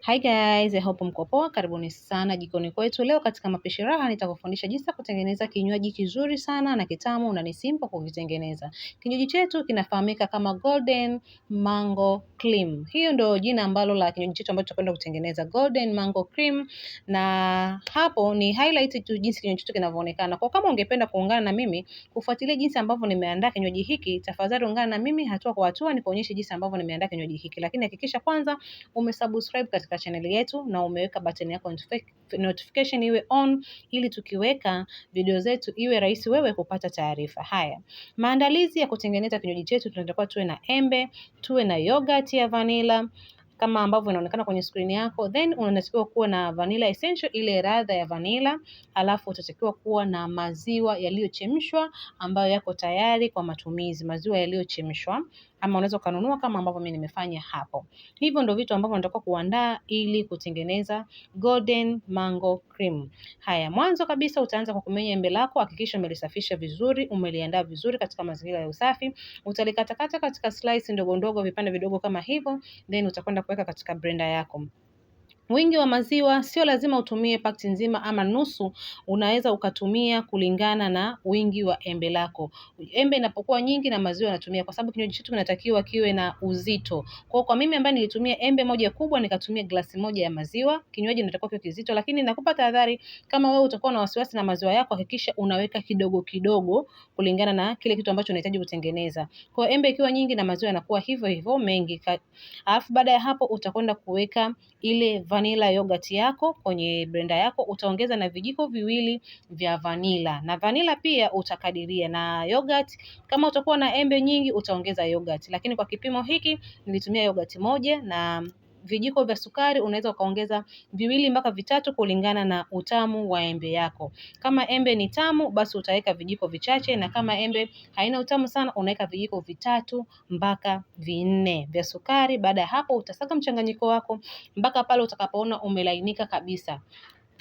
Hi guys, I hope mko poa. Karibuni sana jikoni kwetu. Leo katika Mapishi Raha nitakufundisha jinsi ya kutengeneza kinywaji kizuri sana na kitamu na ni simple kukitengeneza. Kinywaji chetu kinafahamika kama Golden Mango Cream. Hiyo ndio jina ambalo la kinywaji chetu ambacho tutakwenda kutengeneza, Golden Mango Cream, na hapo ni highlight tu jinsi kinywaji chetu kinavyoonekana. Kwa kama ungependa kuungana na mimi kufuatilia jinsi ambavyo nimeandaa kinywaji hiki, tafadhali ungana na mimi hatua kwa hatua nikuonyeshe jinsi ambavyo nimeandaa kinywaji hiki. Lakini hakikisha kwanza umesubscribe katika channel yetu na umeweka button yako notification iwe on ili tukiweka video zetu iwe rahisi wewe kupata taarifa. Haya, maandalizi ya kutengeneza kinywaji chetu, tunatakiwa tuwe na embe, tuwe na yogurt ya vanilla kama ambavyo inaonekana kwenye screen yako, then unatakiwa kuwa na vanilla essential, ile ladha ya vanilla, alafu utatakiwa kuwa na maziwa yaliyochemshwa ambayo yako tayari kwa matumizi, maziwa yaliyochemshwa ama unaweza ukanunua kama ambavyo mimi nimefanya hapo. Hivyo ndio vitu ambavyo unatakiwa kuandaa ili kutengeneza Golden Mango Cream. Haya, mwanzo kabisa utaanza kwa kumenya embe lako. Hakikisha umelisafisha vizuri, umeliandaa vizuri katika mazingira ya usafi. Utalikatakata katika slice ndogo ndogo, vipande vidogo kama hivyo, then utakwenda kuweka katika blender yako. Wingi wa maziwa sio lazima utumie pakti nzima ama nusu, unaweza ukatumia kulingana na wingi wa embe lako. Embe inapokuwa nyingi na maziwa natumia, kwa sababu kinywaji chetu kinatakiwa kiwe na uzito. Kwa mimi ambaye nilitumia embe moja kubwa nikatumia glasi moja ya maziwa, kinywaji kinatakiwa kiwe kizito, lakini nakupa tahadhari, kama wewe utakuwa na wasiwasi na maziwa yako, hakikisha unaweka kidogo kidogo kulingana na kile kitu ambacho unahitaji kutengeneza. Kwa embe ikiwa nyingi na maziwa yanakuwa hivyo hivyo mengi. Alafu baada ya hapo utakwenda kuweka ile vanilla yogurt yako kwenye blender yako, utaongeza na vijiko viwili vya vanilla. Na vanilla pia utakadiria na yogurt. Kama utakuwa na embe nyingi utaongeza yogurt, lakini kwa kipimo hiki nilitumia yogurt moja na vijiko vya sukari unaweza ukaongeza 2 mpaka 3 kulingana na utamu wa embe yako. Kama embe ni tamu basi utaweka vijiko vichache, na kama embe haina utamu sana unaweka vijiko 3 mpaka 4 vya sukari. Baada ya hapo utasaga mchanganyiko wako mpaka pale utakapoona umelainika kabisa.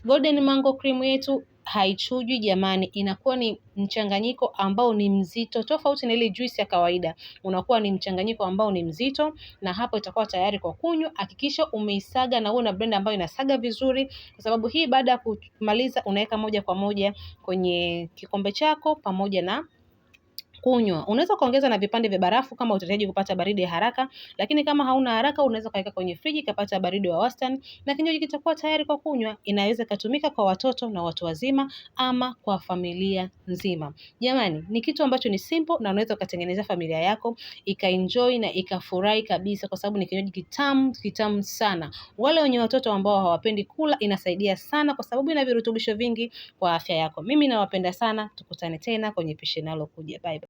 Golden Mango Cream yetu haichujwi jamani, inakuwa ni mchanganyiko ambao ni mzito, tofauti na ile juice ya kawaida. Unakuwa ni mchanganyiko ambao ni mzito, na hapo itakuwa tayari kwa kunywa. Hakikisha umeisaga na uwe na blender ambayo inasaga vizuri, kwa sababu hii baada ya kumaliza unaweka moja kwa moja kwenye kikombe chako pamoja na kunywa. Unaweza kuongeza na vipande vya barafu kama utahitaji kupata baridi ya haraka, lakini kama hauna haraka unaweza kuweka kwenye friji ikapata baridi wa wastani na kinywaji kitakuwa tayari kwa kunywa. Inaweza ikatumika kwa watoto na watu wazima ama kwa familia nzima. Jamani, ni kitu ambacho ni simple na unaweza ukatengeneza familia yako ikaenjoy na ikafurahi kabisa, kwa sababu ni kinywaji kitamu, kitamu sana. Wale wenye watoto ambao hawapendi kula inasaidia sana, kwa sababu ina virutubisho vingi kwa afya yako. Mimi nawapenda sana, tukutane tena kwenye pishi linalokuja. Bye bye.